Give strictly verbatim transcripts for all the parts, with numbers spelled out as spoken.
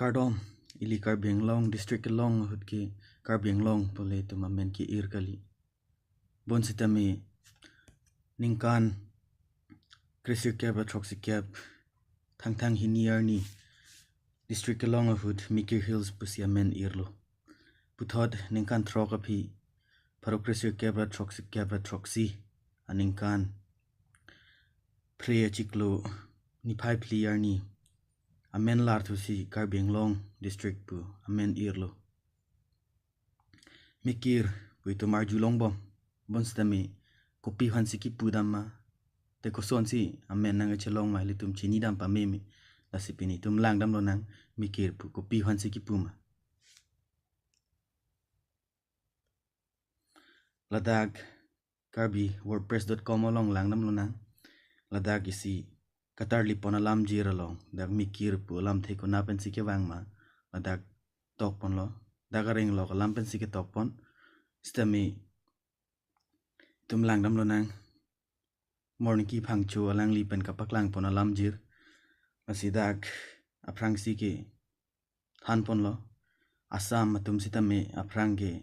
Kardom, ili Karbi Anglong district kelong ahut ke Karbi Anglong pule itum amen ke-ir kali. Bonsitame ningkan kresirkep ra throksi kep, Thangthang hini arni, district kelong ahut Mikir Hills pusi amen irlo. Puthot ningkan throk aphi, pharo kresirkep ra throksi kep ra throksi aningkan, Phre achiklo niphai phli arni, amen larthusi Karbi Anglong district pu amen irlo. Mikir pu itum arjulongbom, bonsitame kopi aphansi kipu dam ma, te kosonsi amen nangkachelong ma, ilitum chinidam pameme. Lasi pini itum langdam lonang, Mikir pu kopi aphansi kipu ma. Ladak Karbi wordpress dot com along langdam lonang. Ladak isi katarlipon alamjir along, dak Mikir pu alamthe konat pensi kevang ma, ladak tokponlo. Dak areng lok alam pensi ketokpon. Sitame itum langdam lonang. Morningki Phangcho alangli pen kapaklangpon alamjir. Lasi dak aphrangsi kethanponlo. Assam atum sitame aphrang ke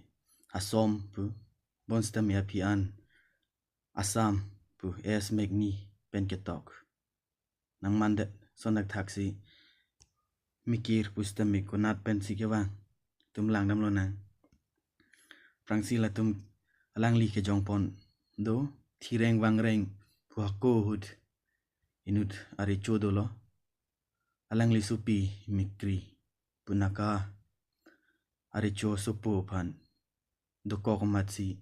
Asom pu, bonsitame aphi an Assam pu, S Megni pen ketok. Nangmandet, lason dak thaksi Mikir pusitame konat pensi kevang, itum langdam lonang. Aphrangsi latum alangli kejongpon do, Thireng Vangreng pu hako ahut inut arecho dolo. Alangli sopi Mikri pu Naka arecho sopo aphan dokok amatsi,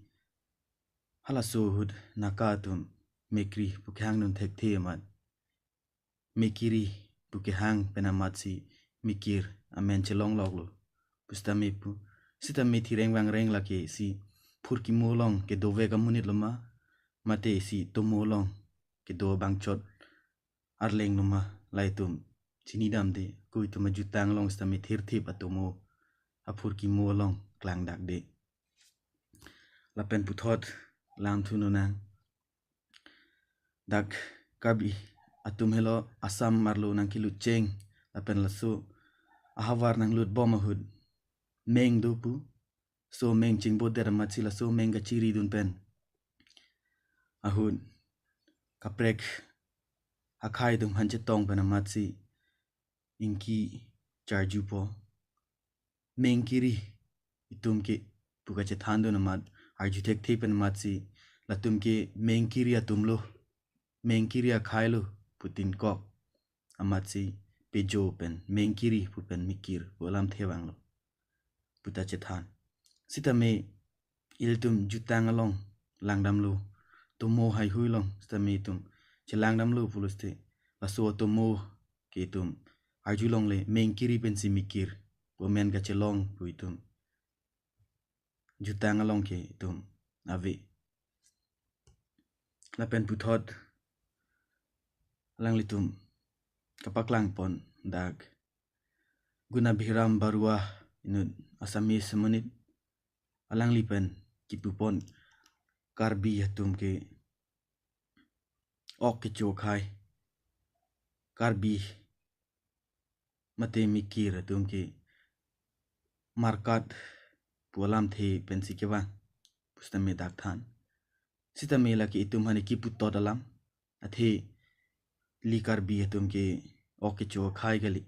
halaso ahut Naka atum Mikri pu kehangdun thekthe amat, Mikiri pu kehang pen amatsi Mikir amen chelongloklo. Pusitame pu, sitame Thireng Vangreng lake isi phurkimo along kedovek amonit lo ma, mate isi tomo along kedo abangchot arleng lo ma, la itum chinidamde. Ko itum ajutang along sitame thirthip atomo aphurkimo along klangdakde. Lapen puthot langthu lonang. Dak Karbi atum helo Assam arlo nangkelutcheng, lapen laso ahavar nanglutbom ahut meng do pu. So meng chingbodet amatsi laso meng kachiridun pen ahut kaprek akhai atum aphan chetong pen amatsi ingki charjupo. Mengkiri itum ke pu kachethandun amat, arju thekthe pen amatsi, latum ke Mengkiri atum lo, Mengkiri akhai lo pu tinkok amatsi pejo pen Mengkiri pu pen Mikir pu alamthe vanglo puta chethan. Sitame ilitum jutang along langdamlo, tomo haihui along sitame itum chelangdamlo pulote, laso atomo ke itum arjulongle, Mengkiri pensi Mikir pu amen kachelong pu itum jutang along ke itum ave. Lapen puthot alanglitum kapaklangpon dak Gunabhiram Barua, inut Assamese amonit, alangli pen kipupon Karbi atum ke ok kecho akhai, Karbi mate Mikir atum ke markat pu alamthe pensi kevang pusitame dak than. Sitame lake itum aphan kiputot alam, athe ili Karbi atum ke ok kecho akhai kali.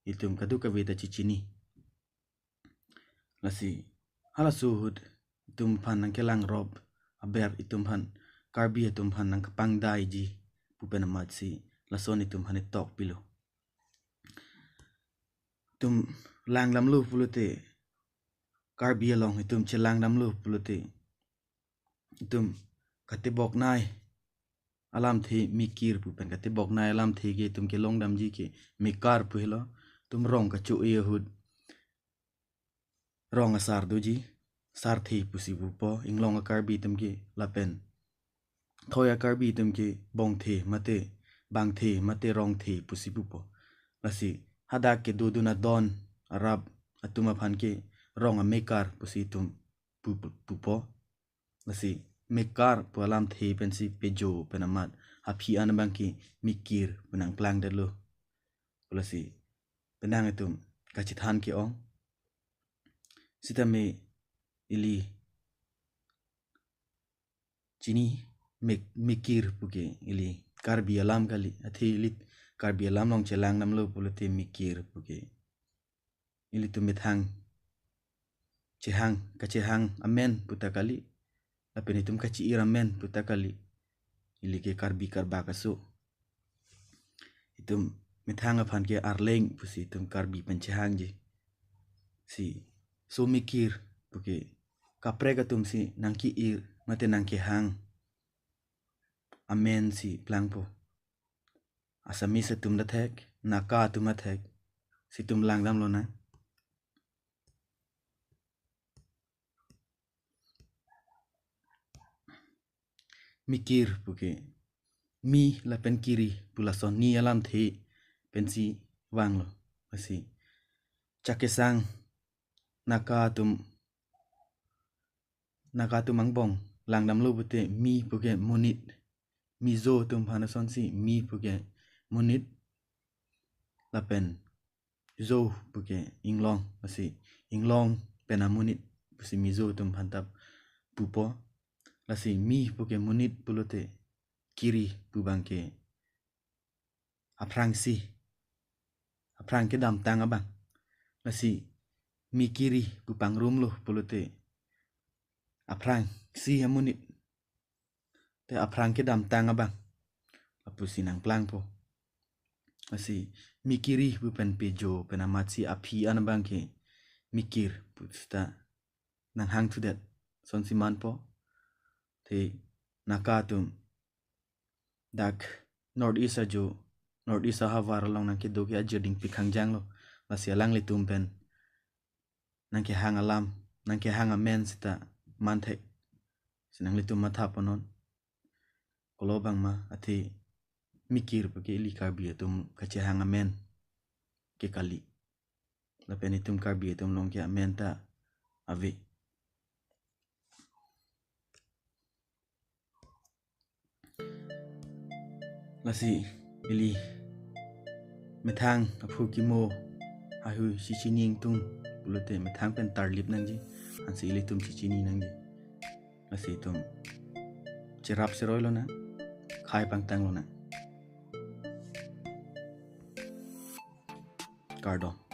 Itum kadokave ta chichini. Lasi halaso ahut itum aphan nangkelangrop aber, itum aphan, Karbi atum aphan nangkepangdaiji pu pen amatsi lason itum aphan itok pilo. Itum langdamlo pulote, Karbi along itum chelangdamlo pulote, itum kateboknei alamthe, Mikir pu pen kateboknei alamthe ke itum kelongdamji ke Mekar pu helo. Itum rong kacho-e ahut rong asar doji, sarthe pusi pupo, inglong a-Karbi atum ke, lapen thoi a-Karbi atum ke bongthe mate bangthe mate rongthe pusi pupo. Lasi hadak kedodun adon arap atum aphan ke rong a-Mekar pusi itum pu-, pu-, pupo. Lasi Mekar pu alamthe pensi pejo pen amat aphi an abang ke Mikir pu nangklangdetlo. Lasi penang itum kachethan ke-ong. Sitame ili chini mek-, mikir puke ili Karbi alam kali, athe ili Karbi alam along chelang damlo pulote mikir puke ilitum methang chehang, kachehang amen puta kali, lapen itum kachi-ir amen puta kali. Ili ke Karbi Karbak aso. Itum methang aphan ke arleng pusi itum Karbi pen chehangji. Si so mikir puke kaprek atum si nangki-ir mate nangkehang amen si plangpo. Assamese atum ta thek, Naga atum ta thek, situm lang damlonang. Mikir puke mi lapen kiri pu lason ni alamthe pensi vanglo. Lasi Chakhesang Naga atum, Naga atum angbong lang damlo pute mi puke monit, Mizo atum aphan asonsi mi puke monit, lapen Zo puke inglong, lasi inglong pen amonit pusi Mizo atum aphan ta pupo. Lasi mi puke monit pulote kiri pu abangke aphrangsi, aphrang kedamtang abang. Lasi mi kiri pu pangrumlo pulote aphrangsi amonit, te aphrang kedamtang abang lapusi nangplangpo. Lasi mi kiri pu pen pejo pen amatsi aphi an abangke mikir pu sita nanghangthudet sonsi manpo. Te Naga atum dak North East ajo, North East ahavar along nangkedo ke ajirding pikhangjanglo. Lasi alanglitum pen nangkehang alam, nangkehang amen sita manthek. Si nanglitum matha ponon. Kolo bangma athe mikir puke ili Karbi atum kachehang amen ke kali. Lapen itum Karbi atum along ke amen ta ave. Lasi ili methang aphu kimo ahu si chini ingtung pulote methang pen tarlip nangji, ansi ilitum si chini nangji. Lasi itum cherap seroi lonang, khai pangtang lonang. Kardom.